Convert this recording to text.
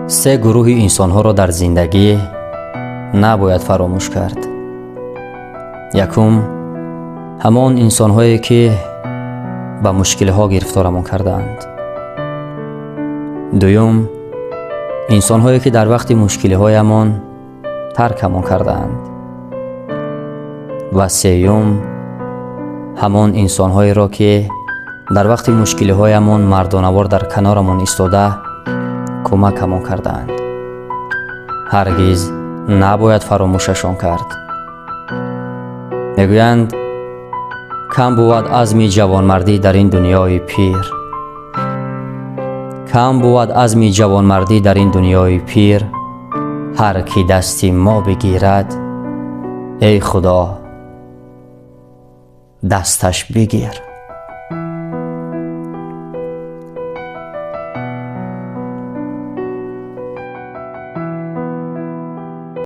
Се гурӯҳи инсонҳоро дар зиндагӣ набояд фаромӯш кард. Якум, ҳамон инсонҳое, ки ба мушкилиҳо гирифторамон кардаанд. Дуюм, инсонҳое, ки дар вақти мушкилиҳоямон таркамон кардаанд. Ва сеюм, ҳамон инсонҳоеро, ки дар вақти мушкилиҳоямон мардонавор дар канорамон истода, кӯмакамон кардаанд. Ҳаргиз набояд фаромӯшашон кард. Мегӯянд, кам бувад азми ҷавонмардӣ дар ин дунёи пир, кам бувад азми ҷавонмардӣ дар ин дунёи пир. Ҳар кӣ дасти мо бигирад, эй Худо, дасташ бигир.